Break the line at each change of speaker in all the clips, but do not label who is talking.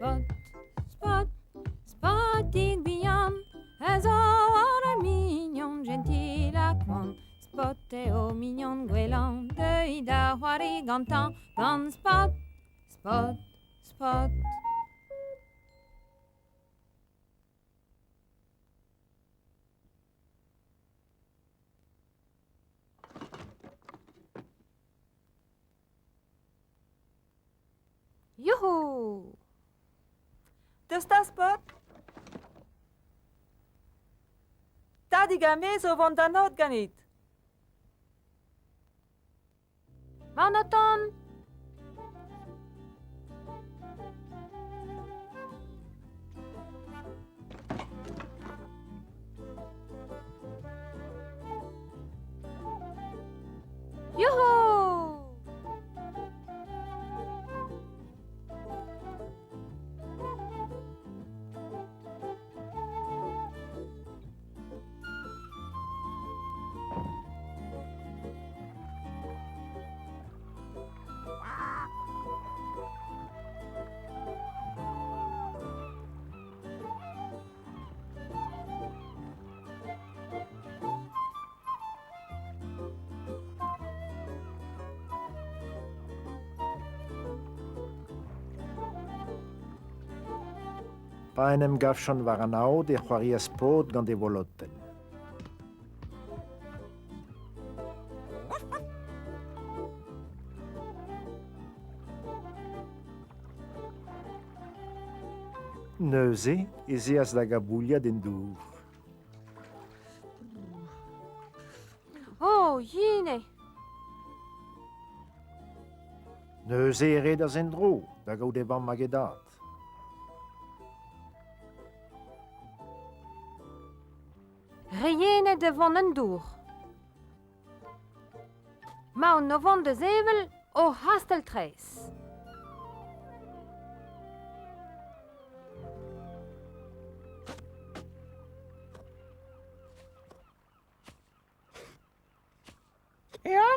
Spot, Spot, Spotig bihan a zo ur mignon jentil ha koant. Spot eo mignon gwellañ, deuit da c'hoari gantañ gant Spot, Spot, Spot. Youhou!
Deus 'ta, Spot! Tadig ha me zo vont d'an aod ganit.
War o tont! Youhou!
Pa en em gavjont war an aod e c'hoarias paotr gant e volotenn. Neuze ez eas da gabouliat en dour.
Oh, yen eo!
Neuze e redas en-dro da gaout e vamm hag e dad.
Re yenet e vont en dour. 'Maon o vont da sevel o c'hastell-traezh.
Ya,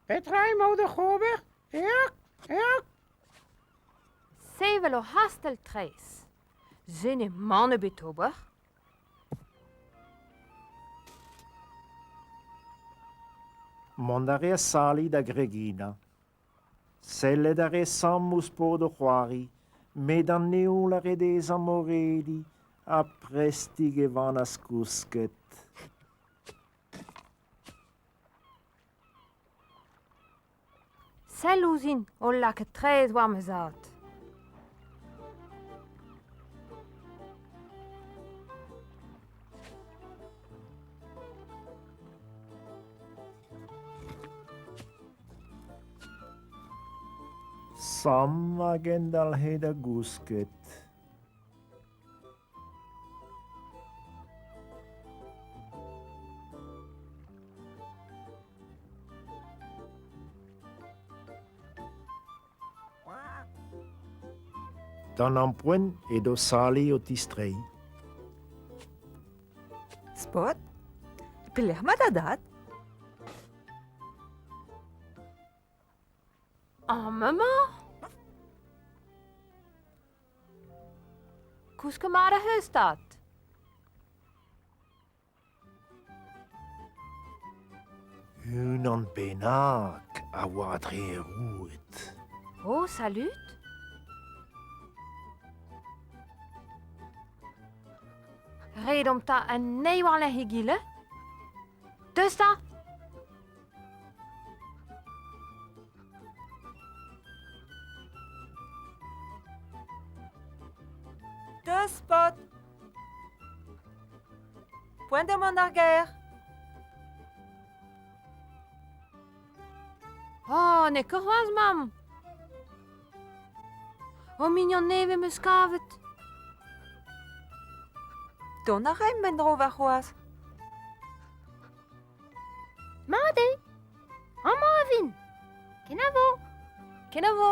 petra emaout oc'h ober? Ya, ya.
Sevel o c'hastell-traezh. Se n'eo mann ebet ober.
Mont a reas Sally da greginañ. Sellet a rae Sam ouzh paotr o c'hoari, met an heol a rae dezhañ morediñ ha prestik e vanas kousket.
Sell ouzhin o lakaat traezh war ma zad.
Sam a gendalc'he da gousket. D'an ampoent edo Sally o tistreiñ.
Spot, pelec'h emañ da dad?
Amañ emañ. Kousket mat ac'h eus, tad?
Unan bennak a oa dre e roued.
Oh, salud! Redomp 'ta anezhi war-lerc'h egile. Deus 'ta!
Deus, paotr! Poent eo mont d'ar gêr.
Oh, n'eo ket c'hoazh, mamm. Ho mignon nevez 'm eus kavet.
Dont a raimp en-dro warc'hoazh.
Mat eo. Amañ e vin. Kenavo. Kenavo.